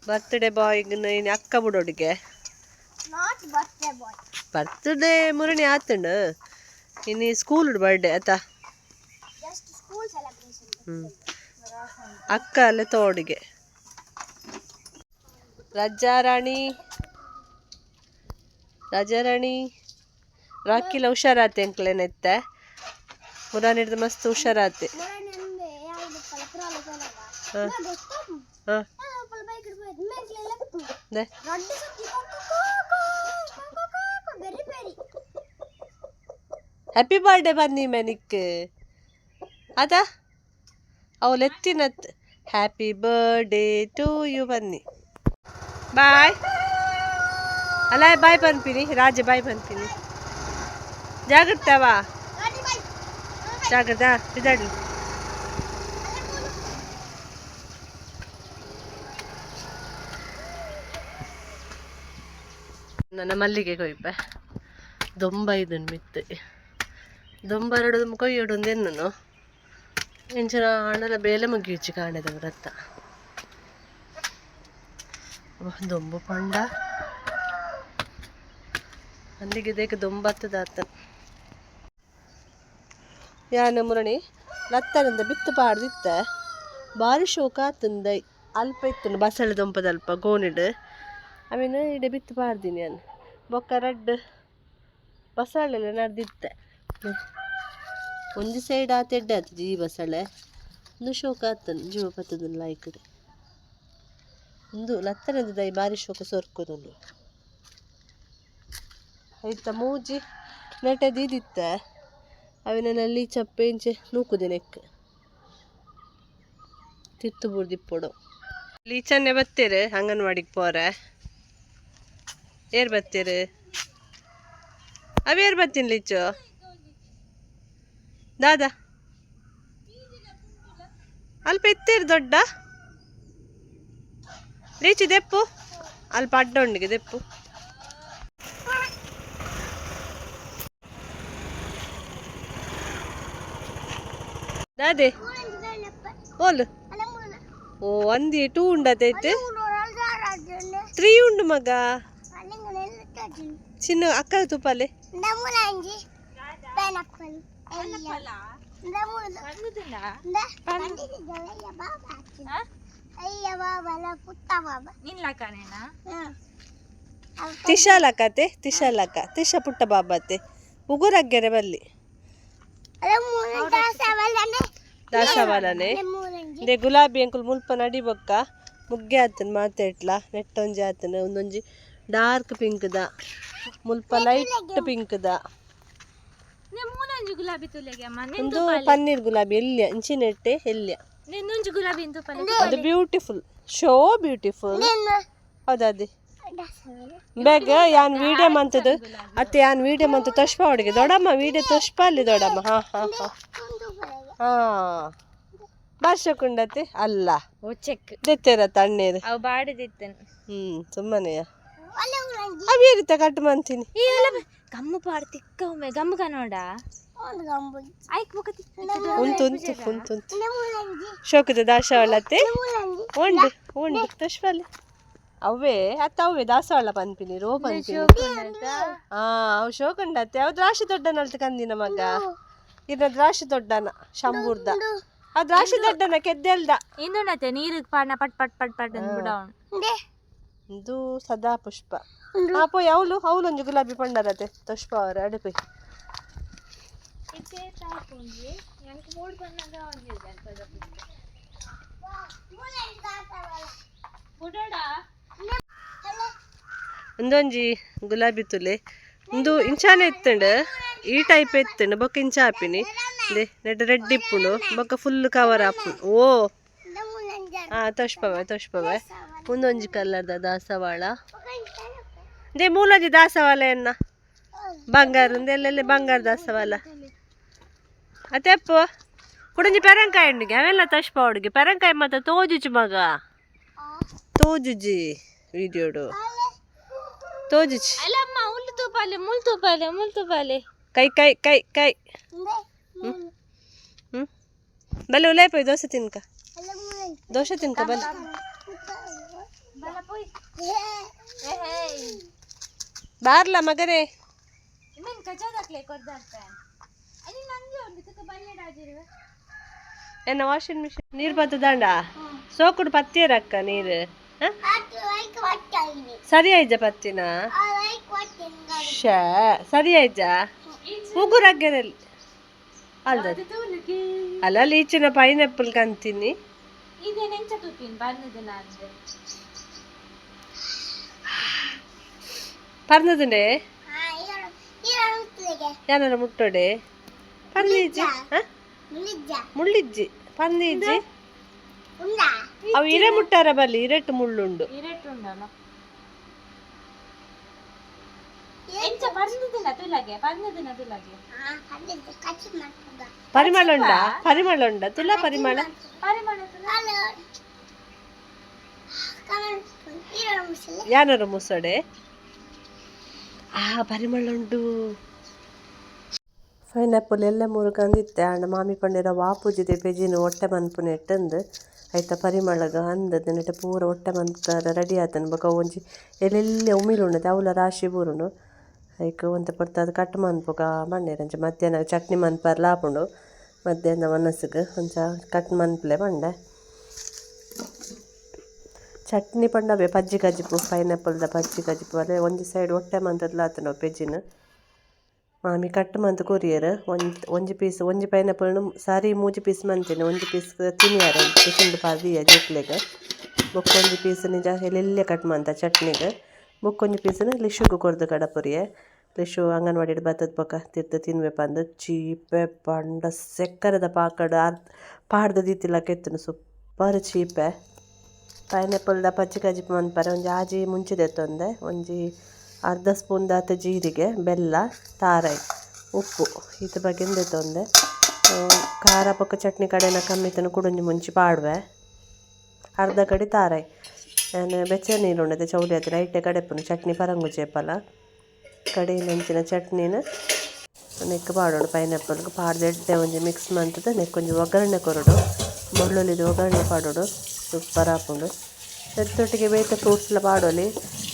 Birthday ಬಾಯ್ಗ್ ಅಕ್ಕ ಬುಡೋಡಿಗೆ. Not birthday boy. Birthday ಮುರಣಿ ಆತಂಡು ಇನ್ನು school birthday ಆತ. Just school celebration. ಹ್ಞೂ, ಅಕ್ಕ ಅಲ್ಲೇ ತೋಡಿಗೆ. ರಜಾ ರಾಣಿ, ರಾಜಾ ರಾಣಿ, ರಾಕಿಲ ಹುಷಾರಾತೆ ಅಂಕ್ಲೇನೆತ್ತೆ ಮುರಾನಿಡ್ದು ಮಸ್ತ್ ಹುಷಾರಾತೆ. ಹಾಂ ಹಾಂ. ದೆ. ಹ್ಯಾಪಿ ಬರ್ಡೇ ಬನ್ನಿ ಮೆನಿಕ್ ಅದ ಅವಳು ಎತ್ತಿನತ್. ಹ್ಯಾಪಿ ಬರ್ಡೇ ಟು you ಬನ್ನಿ. ಬಾಯ್ ಅಲ್ಲ, ಬಾಯ್ ಪನ್ಪಿನಿ ರಾಜ, ಬಾಯ್ ಪನ್ಪಿನಿ. ಜಾಗ್ರತೆ ವಾ, ಜಾಗ್ರತೆ ಇದಾಡ್ಲಿ. ನನ್ನ ಮಲ್ಲಿಗೆ ಕೊಯ್ಪೆ ದೊಂಬ ಇದನ್ ಮಿತ್ತು ದೊಂಬರಡು ಕೊಯ್ಯೋಡು ಎನ್ನುನು ಇಂಚಿನ ಆಂಡಲ ಬೇಲೆ ಮುಗಿಯುಚ್ಚಿ ಕಾಣದ ವ್ರತ ದೊಂಬು ಪಂಡ ಮಲ್ಲಿಗೆ ದೇಕ ದೊಂಬತ್ತದಾತ. ಯಾನ ಮುರಣಿ ಲತ್ತನಂದ ಬಿತ್ತು ಪಾಡ್ದಿತ್ತ, ಬಾರಿ ಶೋಕ ಆತಂದ. ಅಲ್ಪ ಇತ್ತು ಬಸಳೆ ದೊಂಪದಲ್ಪ ಗೋನಿಡ್ ಆಮೇಲೆ ಇಡೆ ಬಿತ್ತು ಪಾಡ್ದಿನಿ ನಾನು. ಬೊಕ್ಕ ರಡ್ಡ್ ಬಸಳೆಲ್ಲ ನಡ್ದಿತ್ತೆ. ಒಂಜಿ ಸೈಡ್ ಆತ ಎಡ್ಡೆ ಆತು. ಈ ಬಸಳೆ ಒಂದು ಶೋಕ ಆತನ್ ಜೀವ ಪತ್ತದನ್ ಲಾಯ್ಕಡ್. ಉಂದು ಲತ್ತನದ ದೈ ಬಾರಿ ಶೋಕ ಸೊರ್ಕುದುಂಡು. ಐತ ಮೂಜಿ ನೆಟೆ ದೀದಿತ್ತ, ಅವಿನಲ್ಲಿ ಚಪ್ಪೆ ಇಂಚೆ ನೂಕುದಿನೆಕ್ ತಿತ್ತು ಬುಡ್ದಿಪ್ಪೊಡು. ಲೀಚನ್ನೆ ಬತ್ತೀರು ಅಂಗನವಾಡಿಗೆ ಪೋರೆ? ಏರ್ ಬತ್ತೀರು? ಅವೇರ್ ಬತ್ತೀನಿ ಲೀಚು ದಾದಾ? ಅಲ್ಪ ಎತ್ತೀರು ದೊಡ್ಡ ಲೀಚು ದೆಪ್ಪು, ಅಲ್ಪ ಅಡ್ಡ ಉಂಡಿಗೆ ದೆಪ್ಪು. ದಾದೆ ಓಲು? ಓ, ಒಂದಿ ಟೂ ಉಂಡತೈತೆ, ತ್ರೀ ಉಂಡು ಮಗ. ಚಿನ್ನ ಅಕ್ಕ ತುಪ್ಪಲೆ. ತಿಶಾಲಕತೆ, ತಿಶಾಲಕ, ತಿಶ ಪುಟ್ಟ ಬಾಬಾತೆ ಉಗುರಗ್ಗೆರೆ ಬಲ್ಲಿ ದಾಸವಾಲನೆ they ಗುಲಾಬಿ ಅಂಕುಲ್ ಮುಲ್ಪ ನಡಿ ಬೊಕ್ಕ ಮುಗ್ಗೆ ಆತನ ಮಾತೆಟ್ಲ ನೆಟ್ಟೊಂಜಿ ಆತನ. ಒಂದೊಂಜಿ ಡಾರ್ಕ್ ಪಿಂಕ್ ದ, ಮುಲ್ಪ ಲೈಟ್ ಪಿಂಕ್ ದ. ಗುಲಾಬಿ ತುಲೆಗೆ. ಒಂದು ಪನ್ನೀರ್ ಗುಲಾಬಿ ಎಲ್ಯ ಇಂಚಿನೆಟ್ಟೆ ಎಲ್ಯ. ನಿನ್ನೊಂಜಿ ಗುಲಾಬಿ ಇಂದು. ಅದು ಬ್ಯೂಟಿಫುಲ್, ಶೋ ಬ್ಯೂಟಿಫುಲ್. ಹೌದಾ? ಬೇಗ ಯಾನ್ ವೀಡಿಯೋ ಮಂತದ್ದು ಅತ್ತೆ, ಯಾನ್ ವೀಡಿಯೋ ಮಂತು ತೋಷ್ಪ ಹುಡುಗಿ ದೊಡ್ಡಮ್ಮ, ವೀಡಿಯೋ ತೋಷ್ಪ ಅಲ್ಲಿ ದೊಡ್ಡಮ್ಮ. ಹಾ ಹಾ ಹಾ ಹಾ, ಬಾರ್ಷಕುಂಡತೆ ಅಲ್ಲ. ಓ ಚೆಕ್. ದೆತ್ತೆರ ತಣ್ಣೀರು. ಅವು ಬಾಡಿದಿತ್ತನು. ಹ್ಮ್, ಸುಮ್ಮನೆಯ ಅವೇ ರೀತ ಕಟ್ ಮಂತೀನಿ. ಈ ಎಲ್ಲ ಗಮ್ಮು ಪಾಡ್ ತಿಕ್ಕ ಒಮ್ಮೆ ಗಮ್ಮು ಕನೋಡ ಐಕ್ ಬೊಕ. ಉಂತು ಉಂತು ಉಂತು ಉಂತು. ಶೋಕದ ದಾಸವಾಳತೆ ಉಂಡು ಉಂಡು ತೋಷ್ಪಲ್ಲಿ ಅವೇ ಅತ್ತ, ಅವೇ ದಾಸವಾಳ ಪನ್ಪಿನಿ, ರೋ ಪನ್ಪಿನಿ. ಹಾ, ಅವು ಶೋಕುಂಡತ್ತೆ. ಅವು ದ್ರಾಕ್ಷಿ ದೊಡ್ಡನಲ್ತ ಕಂದಿನ ಮಗ ಇನ್ನ ದ್ರಾಕ್ಷಿ ದೊಡ್ಡನ ಶಂಬೂರ್ದ, ಆ ದ್ರಾಕ್ಷಿ ದೊಡ್ಡನ ಕೆದ್ದೆಲ್ದ. ಇಂದುನತೆ ನೀರಿಗೆ ಪಾಡ್ನ ಪಟ್ ಪಟ್ ಪಟ್ ಪಟ್ ಅಂದ್ ಬಿಡವನು. ಇದು ಸದಾ ಪುಷ್ಪ. ಹಾ ಪೋಯ್, ಅವಳು ಅವಳೊಂಜಿ ಗುಲಾಬಿ ಪಂಡರತೆ ತೋಷ್ಪ ಅವರ ಅಡೆ ಪೋಯ್. ಒಂದೊಂಜಿ ಗುಲಾಬಿ ತುಲೆ. ಉಂದು ಇಂಚಾನೆ ಇತ್ತಂಡು, ಈ ಟೈಪ್ ಎತ್ತಂಡು ಬೊಕ್ಕ ಇಂಚ ಆಪಿನಿ. ನೆಟ್ ರೆಡ್ ಇಪ್ಪುಂಡು, ಬೊಕ್ಕ ಫುಲ್ ಕವರ್ ಆಪುಂಡು. ಓ ಹಾ, ತೋಷ್ಪವೆ ತೋಷ್ಪವೆ. ಒಂದೊಂಜಿ ಕಲರ್ದ ದಾಸವಾಳ they. ಮೂಲೊಂಜಿ ದಾಸವಾಳ ಎನ್ನ ಬಂಗಾರ ಎಲ್ಲೆಲ್ಲಿ ಬಂಗಾರ ದಾಸವಾಳ ಅತ್ತೆಪ್ಪು. ಕುಡಂಜಿ ಪೆರಂಕಾಯಿ ಉಂಡಿಗೆ ಅವೆಲ್ಲ ತೋಷ್ಪ ಹುಡುಗಿ. ಪೆರಂಕಾಯಿ ಮತ್ತೆ ತೋಜುಜಿ ಮಗ, ತೋಜುಜಿ ವಿಡಿಯೋಡು ತೋಜುಜಿ. ಅಲ್ಲಮ್ಮ, ಉಲ್ಲು ತೂಪಾಲೆ, ಮುಲ್ ತೂಪಾಲೆ, ಮುಲ್ ತೂಪಾಲೆ. ಕೈ ಕೈ ಕೈ ಕೈ. ಹ್ಮ್ ಹ್ಮ್, ಬಲೆ ಉಲೈ ಪೋಯ್, ದೋಸೆ ತಿನ್ಕ, ದೋಸೆ ತಿನ್ಕ ಬಲೆ. ಬಾರ್ಲ ಮಗನೇ. ಇನ್ನೇನು ಕಜಾದಾಕ್ಲೆ ಕೊರ್ದಾರ್ತೆ ಅಲ್ಲಿ ನಂಗೆ ಒಂದು ತುಕ ಬಲ್ಲೆಡಾಜಿರುವ. ಎನ್ನ ವಾಷಿಂಗ್ ಮಿಷಿನ್ ನೀರು ಬತ್ತದಾಂಡ ಸೋಕುಡು ಪತ್ತಿಯರಕ್ಕ ನೀರು ಹ? ಸರಿ ಆಯ್ಜ ಪತ್ತಿನ ಶೇ ಸರಿ ಆಯ್ಜ ಉಗುರಗ್ಗೆರಲ್ಲಿ ಅಲ್ದ ಅಲ್ಲ ಲೀಚಿನ ಪೈನಾಪಲ್ ಕಂತೀನಿ. ಇದೇ ನೆಂಚ ತೂಪಿನ್ ಬರ್ನದ ನಾನು. ಪರ್ನದುಂಡೆ ಯಾನಾರ ಮುಟ್ಟೋಡೆ ಪರ್ನೀಜಿ ಹ? ಮುಳ್ಳಿಜ್ಜಿ ಪರ್ನೀಜಿ ಅವು ಇರೆ ಮುಟ್ಟಾರ ಬಲ್ಲಿ ಇರೆಟ್ಟು ಮುಳ್ಳುಂಡು. ಇರೆಟ್ಟು ಉಂಡಲ್ಲ ಎಂಚ ಬರ್ನದಿನ ತುಲಗೆ ಬರ್ನದಿನ ತುಲಗೆ. ಪರಿಮಳ ಉಂಡಾ? ಪರಿಮಳ ಉಂಡಾ ತುಲಾ ಪರಿಮಳ? ಪರಿಮಳ. ಯಾನಾರ ಮುಸಡೆ ಆ ಪರಿಮಳ ಉಂಡು. ಪೈನಾಪಲ್ ಎಲ್ಲ ಮೂರು ಕಂದಿತ್ತೆ ಆಂಡ ಮಾಮಿ ಪಂಡಿರ ವಾಪೂಜಿದೆ ಪೆಜಿನ ಒಟ್ಟೆ ಮನ್ಪುನ ಎಟ್ಟಂದು ಐತ ಪರಿಮಳಗ ಅಂದದ ನೆಟ ಪೂರ ಒಟ್ಟೆ ಮನ್ಪರ ರೆಡಿ ಆತನ. ಬೊಕ ಒಂಜಿ ಎಲ್ಲೆಲ್ಲಿ ಉಮಿಲ್ ಉಂಡತೆ ಅವಲ ರಾಶಿ ಬೂರುಂಡು. ಐಕ್ ಒಂತೆ ಪೊರ್ತು ಅದು ಕಟ್ ಮನ್ಪುಗ ಪಂಡೆರ್. ಅಂಚ ಮಧ್ಯಾಹ್ನ ಚಟ್ನಿ ಮನ್ಪರ್ಲ ಆಪುಂಡು. ಮಧ್ಯಾಹ್ನ ಒನಸ್ಗ್ ಒಂಚ ಕಟ್ ಮನ್ಪುಲೆ ಪಂಡೆ. ಚಟ್ನಿ ಪಂಡವೆ ಪಜ್ಜಿ ಕಜಿಪು, ಪೈನಾಪಲ್ದ ಪಜ್ಜಿ ಕಜಿಪು. ಅದೇ ಒಂಜಿ ಸೈಡ್ ಒಟ್ಟೆ ಮಂತದ್ಲ ಆತುಂಡು ಪೆಜಿನ್. ಮಾಮಿ ಕಟ್ ಮಂತ್ ಕೊರಿಯರ್. ಒಂಜಿ ಒಂಜಿ ಪೀಸ್ ಒಂಜಿ ಪೈನಾಪಲ್ನು ಸಾರಿ ಮೂಜಿ ಪೀಸ್ ಮಂತಿನಿ. ಒಂಜಿ ಪೀಸ್ ತಿನಿಯರ ಟಿಫಿನ್ ಪಾರ್ದಿಯ ಜೋಕ್ಲೆಗ್. ಬೊಕ್ಕ ಒಂಜಿ ಪೀಸ್ ನಿಜ ಎಲ್ಲೆಲ್ಲೆ ಕಟ್ ಮಂತ ಚಟ್ನಿಗ್. ಬೊಕ್ಕ ಒಂಜಿ ಪೀಸ್ನ್ ಲಿಶುಗು ಕೊರ್ದು ಕಡಪುರಿಯೆ. ಲಿಶು ಅಂಗನವಾಡಿಡ್ ಬತ್ತದ ಬೊಕ್ಕ ತಿರ್ತ್ ತಿನ್ವೆ ಪಂದ್. ಚೀಪೆ ಪಂಡ ಸೆಕ್ಕರೆದ ಪಾಕಡ್ ಅರ್ ಪಾಡ್ದ್ ದೀತಿಲಕ ಇತ್ತುಂಡು, ಸೂಪರ್ ಚೀಪೆ. ಪೈನಾಪಲ್ದ ಪಜ್ಜಿ ಕಜಿಪು ಮನ್ಪರೆ ಒಂಜಿ ಆಜಿ ಮುಂಚಿ ದೆತ್ತೊಂದೆ. ಒಂಜಿ ಅರ್ಧ ಸ್ಪೂನ್ ದಾತ್ ಜೀರಿಗೆ, ಬೆಲ್ಲ, ತಾರಾಯಿ, ಉಪ್ಪು ಈತ್ ಬಗೆನ್ ದೆತ್ತೊಂದೆ. ಖಾರ ಬೊಕ್ಕ ಚಟ್ನಿ ಕಡೆನ ಕಮ್ಮಿತನ ಕುಡೊಂಜಿ ಮುಂಚಿ ಪಾಡುವೆ. ಅರ್ಧ ಕಡಿ ತಾರಾಯಿ. ಯಾನ್ ಬೆಚ್ಚ ನೀರು ಉಂಡತೆ ಚೌಲಿ ಆತಿನ ಐಟೆ ಕಡೆಪುನು ಚಟ್ನಿ ಪರಂಗುಜಿ ಏಪಲ. ಕಡೆಯಿನಂಚಿನ ಚಟ್ನಿನ ನೆಕ್ಕ್ ಪಾಡೊಡು. ಪೈನಾಪಲ್ಗ್ ಪಾಡ್ದ್ ಎಡ್ಡೆ ಒಂಜಿ ಮಿಕ್ಸ್ ಮಂತುದು ನೆಕ್ಕ್ ಒಂಜಿ ಒಗ್ಗರಣೆ ಕೊರೊಡು. ಬೊಳ್ಳುಳ್ಳಿದ ಒಗ್ಗರಣೆ ಪಾಡೊಡು, ಸೂಪರ್ ಆಪುಂಡು. ನೆತ್ತೊಟ್ಟಿಗೆ ಬೇತೆ ಫ್ರೂಟ್ಸ್ ಲ ಪಾಡೊಲಿ.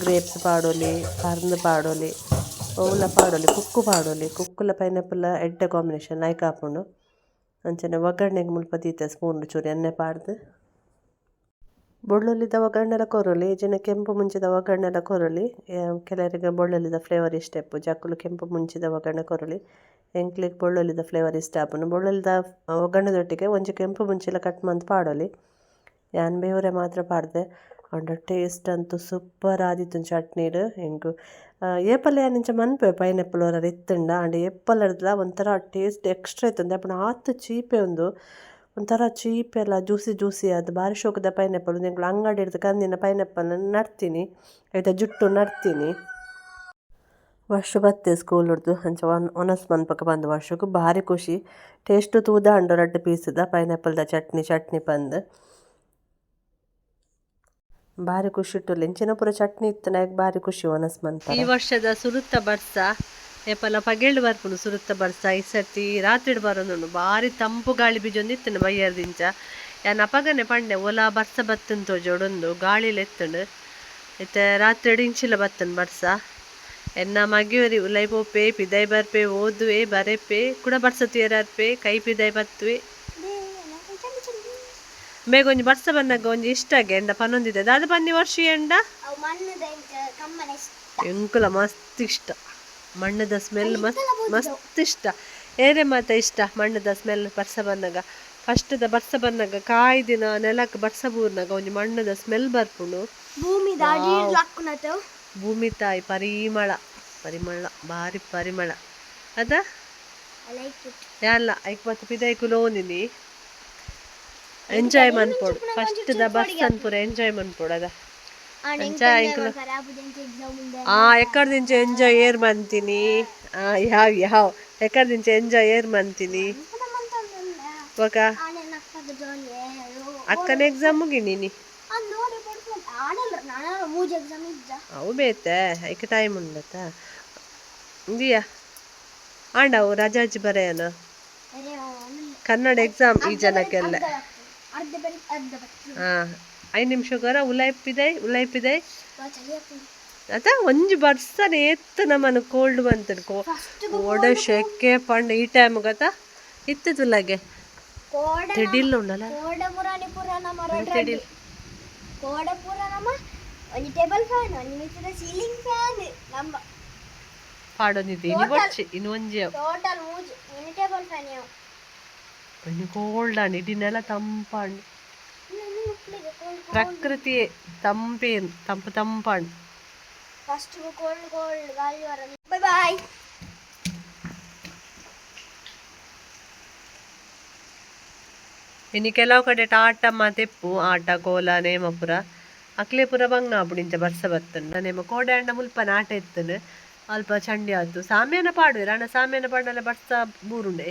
ಗ್ರೇಪ್ಸ್ ಪಾಡೊಲಿ, ಪರ್ಂದ್ ಪಾಡೊಲಿ, ಒವ್ಲ ಪಾಡೊಲಿ, ಕುಕ್ಕು ಪಾಡೊಲಿ. ಕುಕ್ಕುಲ ಪೈನಾಪಲ್ ಎಡ್ಡೆ ಕಾಂಬಿನೇಷನ್ ಲಾಯ್ಕ್ ಆಪುಂಡು. ಅಂಚನೆ ಒಗ್ಗರಣೆಗ್ ಮುಲ್ಪ ದೀತೆ ಸ್ಪೂನ್ ಚೂರು ಎಣ್ಣೆ ಪಾಡ್ದ್. ಬೊಳ್ಳುಳ್ಳಿದ ಒಗ್ಗರಣೆಲ ಕೊರೊಲಿ, ಇಜ್ಜಿಂಡ ಕೆಂಪು ಮುಂಚಿದ ಒಗ್ಗರಣೆಲ ಕೊರೊಲಿ. ಕೆಲವರಿಗೆ ಬೊಳ್ಳುಳ್ಳಿದ ಫ್ಲೇವರ್ ಇಷ್ಟ ಇಪ್ಪುಜಿ, ಅಕುಲು ಕೆಂಪು ಮುಂಚಿದ ಒಗ್ಗರಣೆ ಕೊರೊಲಿ. ಎಂಕ್ಲೆಗ್ ಬೊಳ್ಳುಳ್ಳಿದ ಫ್ಲೇವರ್ ಇಷ್ಟ ಆಪುಂಡು. ಬೊಳ್ಳುಳ್ಳಿದ ಒಗ್ಗರಣೆದೊಟ್ಟಿಗೆ ಒಂಜಿ ಕೆಂಪು ಮುಂಚಿಲ ಕಟ್ ಮಂತ್ ಪಾಡೊಲಿ. ಯಾನ್ ಬೇವುರೆ ಮಾತ್ರ ಪಾಡ್ದೆ. ಆಂಡ ಟೇಸ್ಟ್ ಅಂತೂ ಸೂಪರ್ ಆದಿತ್ತುಂಡು ಚಟ್ನಿಡ್. ಎಂಕ್ ಏಪಲ ಯಾನ್ ಇಂಚ ಮನ್ಪುವೆ ಪೈನಾಪಲ್ ಒರ ಇತ್ತುಂಡ. ಆಂಡ ಏಪಲರ್ದ್ಲ ಒಂಥರ ಟೇಸ್ಟ್ ಎಕ್ಸ್ಟ್ರಾ ಇತ್ತುಂಡು. ಅಪುಂಡು ಆತ್ ಚೀಪೆ ಉಂದು, ಒಂಥರ ಚೀಪೆ ಅಲ್ಲ, ಜ್ಯೂಸಿ ಜ್ಯೂಸಿ ಆದ್ ಬಾರಿ ಶೋಕುದ ಪೈನಾಪಲ್. ಎಂಕುಲು ಅಂಗಡಿಡ್ದ್ ಕಂದಿನ ಪೈನಾಪಲ್ ನಡ್ತೀನಿ, ಐತ ಜುಟ್ಟು ನಡ್ತೀನಿ. ವರ್ಷ ಬತ್ತೆ ಸ್ಕೂಲ್ ಡ್ದು ಅಂಚ ಒನಸ್ ಮನ್ಪಕ ಪಂದ್ ವರ್ಷಗ್ ಬಾರಿ ಖುಷಿ. ಟೇಸ್ಟ್ ತೂದಾಂಡ ರಡ್ಡ್ ಪೀಸ್ದ ಪೈನಾಪಲ್ದ ಚಟ್ನಿ ಚಟ್ನಿ ಪಂದ್ ಬಾರಿ ಖುಷಿ ಇಟ್ಟುಲ್ಲ. ಇಂಚಿನ ಪೂರ ಚಟ್ನಿ ಇತ್ತುಂಡ ಬಾರಿ ಖುಷಿ ಒನಸ್ ಮನ್ಪರೆ. ಈ ವರ್ಷದ ಸುರುತ್ತ ಬರ್ಸ ಏಪಲ ಪಗೆಲ್ಡ್ ಬರ್ಪುಂಡು ಸುರುತ್ತ ಬರ್ಸ. ಈ ಸರ್ತಿ ರಾತ್ರಿಡ್ ಬರೊಂದುಂಡು. ಬಾರಿ ತಂಪು ಗಾಳಿ ಬೀಜೊಂದು ಇತ್ತುಂಡು ಬಯ್ಯರ್ದಿಂಚ. ಯಾನ್ ಅಪಗನೆ ಪಂಡೆ ಓಲ ಬರ್ಸ ಬತ್ತುಂದು ತೋಜೊಡೊಂದು ಗಾಳಿಲ ಇತ್ತುಂಡು. ಇತ್ತೆ ರಾತ್ರಿಡ್ ಇಂಚಿಲ ಬತ್ತುಂಡು ಬರ್ಸ. ಎನ್ನ ಮಗಿಯೊರಿ ಉಲೈ ಪೋಪೆ, ಪಿದೈ ಬರ್ಪೆ, ಓದುವೆ, ಬರೆಪೆ, ಕುಡ ಬರ್ಸ ತೂಯೆರೆ ಕೈ ಪಿದೈ ಬತ್ತುವೆ. ಬೇಗ ಒಂಜಿ ಬರ್ಸ ಬನ್ನಗ ಒಂಜಿ ಇಷ್ಟ ಆಗಿ ಎಂಡ ಪನೊಂದಿದೆ ದಾದ ಪನ್ನಿ ವರ್ಷ ಎಂಡ. ಅವು ಮಣ್ಣುದ ಎಂಕ್ ಕಮ್ಮನ ಇಷ್ಟ. ಎಂಕುಲ ಮಸ್ತ್ ಇಷ್ಟ ಮಣ್ಣದ ಸ್ಮೆಲ್, ಮಸ್ತ್ ಮಸ್ತ್ ಇಷ್ಟ. ಏರೆ ಮಾತ ಇಷ್ಟ ಮಣ್ಣದ ಸ್ಮೆಲ್. ಬರ್ಸ ಬನ್ನಗ ಫಸ್ಟ್ದ ಬರ್ಸ ಬನ್ನಗ ಕಾಯ್ದಿನ ನೆಲಕ್ ಬರ್ಸ ಬೂರ್ನಗ ಒಂಜಿ ಮಣ್ಣದ ಸ್ಮೆಲ್ ಬರ್ಪುಂಡು. ಭೂಮಿ ಲಕ್ಕುನತು. ಭೂಮಿ ತಾಯಿ ಪರಿಮಳ, ಪರಿಮಳ, ಬಾರಿ ಪರಿಮಳ ಅದ. I like it. ಯಾನ್ಲ ಐಕ್ ಮತ್ತೆ ಪಿದೈ ಕುಲೋಂದಿನಿ. ಎಂಜಾಯ್ ಮನ್ಪೊಡು ಫಸ್ಟ್ ದ ಬರ್ಸನ್ ಪೂರ ಎಂಜಾಯ್ ಮನ್ಪೊಡು ಅದ. ಅಂಚ ಎಂಕುಲು ಆ ಎಕ್ಕಡ್ದಿಂಚ ಎಂಜಾಯ್ ಏರ್ ಮಂತೀನಿ. ಆ ಯಾವ ಯಾವ ಎಕ್ಕಡ್ದಿಂಚ ಎಂಜಾಯ್ ಏರ್ ಮಂತೀನಿ. ಬೊಕ ಅಕ್ಕನ ಎಕ್ಸಾಮ್ ಮುಗಿನಿ. ಅವು ಬೇತೆ ಐಕ್ ಟೈಮ್ ಉಂಡತ ಇಂದಿಯಾ ಆಂಡ ಅವು ರಜಾಜಿ ಬರೆಯನ ಕನ್ನಡ ಎಕ್ಸಾಮ್ ಈ ಜನಕ್ಕೆಲ್ಲ. ಹಾ 5 ನಿಮಿಷ ಉಲೈಪಿದೈ ಉಲೈಪಿದೈ. ಅತ ಒಂಜಿ ಬರ್ಸನೆ ಏತ್ ನಮನ ಕೋಲ್ಡ್ ಬಂತನು ಕೋ ಓಡ ಶೆಕೆ ಪಂಡ ಈ ಟೈಮ್ ಗತ ಇತ್ತದುಲಾಗೆ ಕೋಡ ತೆಡಿಲ್ ಉಂಡಲ್ಲ. ಕೋಡ ಮುರಾನಿ ಪೂರ ನಮ್ಮ ತೆಡಿಲ್. ಕೋಡ ಪೂರ ನಮ್ಮ ಒಂಜಿ ಟೇಬಲ್ ಫ್ಯಾನ್, ಒಂಜಿ ಮಿತ್ತದ ಸೀಲಿಂಗ್ ಫ್ಯಾನ್ ನಮ್ಮ. ಪಾಡೊಂದಿತ್ತು ಇನಿ ಬೊಡ್ಚಿ ಇನ್ನು ಒಂಜಿ ಅವು. ಟೋಟಲ್ ಮೂಜಿ ಮಿನಿ ಟೇಬಲ್ ಫ್ಯಾನ್ ಯಾವ. ಇನ್ನು ಕೋಲ್ಡ್ ಆಂಡ್ ಇಡೀ ನೆಲ ತಂಪಾಂಡ್. ಪ್ರಕೃತಿ ತಂಪೇನು ತಂಪು ತಂಪಾಂಡ್. ಫಸ್ಟ್ ಕೋಲ್ಡ್ ಕೋಲ್ಡ್ ಗಾಳಿ ಬರ. Bye bye. ಇನ್ನು ಕೆಲವು ಕಡೆ ಆಟ ಮಾತೆಪ್ಪು ಆಟ ಕೋಲ ನೇಮಪುರ ಅಕ್ಲೆ ಪುರ ಬಂಗ ಆಪುಡು ಬರ್ಸ ಬತ್ತುಂಡು. ನೇಮ ಕೋಡೆ ಅಂಡ ಮುಲ್ಪನ ಆಟ ಇತ್ತುಂಡು ಅಲ್ಪ ಚಂಡಿ ಆತು ಸಾಮ್ಯಾನ ಪಾಡುವೆರ್ ಆಂಡ ಸಾಮ್ಯಾನ ಪಾಡಲ ಬರ್ಸ ಬೂರುಂಡೆ.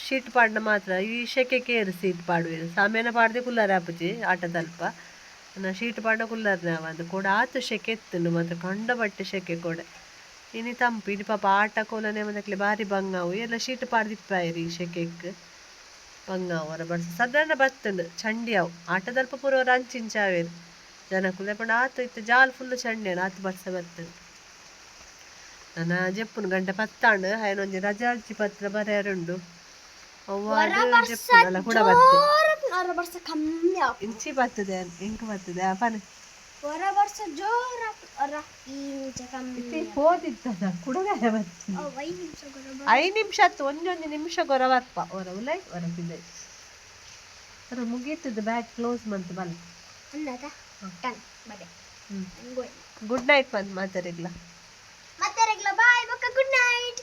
ಶೀಟ್ ಪಾಡ್ನ ಮಾತ್ರ ಈ ಶೆಕೆ ಕೇರು ಸೀಟ್ ಪಾಡುವೆರ್. ಸಾಮ್ಯಾನ ಪಾಡ್ದೆ ಕುಲ್ಲರೆ ಆಪುಜಿ ಆಟದಲ್ಪ ಶೀಟ್ ಪಾಡ್ನ ಕುಲ್ಲರ್ನೆ ಆವಂದ್. ಕೋಡೆ ಆತು ಶೆಕೆ ಇತ್ತುಂಡು ಮಾತ್ರ ಕಂಡ ಬಟ್ಟೆ ಶೆಕೆ ಕೋಡೆ. ಇನಿ ತಂಪು ಇನಿ ಪಾಪ ಆಟ ಕೋಲ ನೇಮದಕ್ಲೆ ಬಾರಿ ಬಂಗಾವು ಎಲ್ಲ ಶೀಟ್ ಪಾಡ್ದಿಪ್ಪಾಯಿರಿ. ಈ ಶೆಕೆಕ್ ಬಂಗಾವು ಹೊರ ಬರ್ಸ ಸಾಧಾರಣ ಬತ್ತುಂಡು ಚಂಡಿ ಅವು ಆಟದಲ್ಪ ಪೂರ ಅಂಚಿಂಚಾವೇರು ಜನಕುಲು ಪಂಡ ಆತು ಇತ್ತೆ ಜಾಲ್ ಫುಲ್ ಚಂಡಿ ಆತು ಬರ್ಸ ಬತ್ತುಂಡು. ನನ ಜೆಪ್ಪುನು ಗಂಟೆ ಪತ್ತಾಂಡು ಅಯನೊಂಜಿ ರಜಾ ಅರ್ಜಿ ಪತ್ರ ಬರೆಯರುಂಡು ಅವ್ವ ಜೆಪ್ಪುನಲ್ಲ ಕೂಡ ಬತ್ತೆ. ಹೊರ ಬರ್ಸ ಕಮ್ಮಿ ಆಪು. ಇಂಚಿ ಬರ್ತದೆ ಇಂಕ್ ಬರ್ತದೆ ಆ ಪನೆ. ಹೊರ ಬರ್ಸ ಜೋರ ಹೊರ ಇಂಚ ಕಮ್ಮಿ. ಇತ್ತೆ ಪೋದಿತ್ತದ ಕುಡಗಾಯ ಬರ್ತದೆ. ಅವ್ 5 ನಿಮಿಷ ಗೊರ. 5 ನಿಮಿಷ ಆತು ಒಂಜೊಂಜಿ ನಿಮಿಷ ಗೊರ ಬರ್ಪ ಹೊರ ಉಲೈ ಹೊರ ಪಿದೈ ಹೊರ ಮುಗೀತದ ಬ್ಯಾಗ್ ಕ್ಲೋಸ್ ಮಂತ್ ಬಲ್ಲ. ಅನ್ನದ ಟನ್ ಬಡೆ. ಹ್ಮ್. ಗೋಯ್. ಗುಡ್ ನೈಟ್ ಬಂದ್ ಮಾತಾಡಿಗ್ಲ. ಮತ್ತೆ ಬಾಯ್ ಬೊಕ್ಕ ಗುಡ್ ನೈಟ್.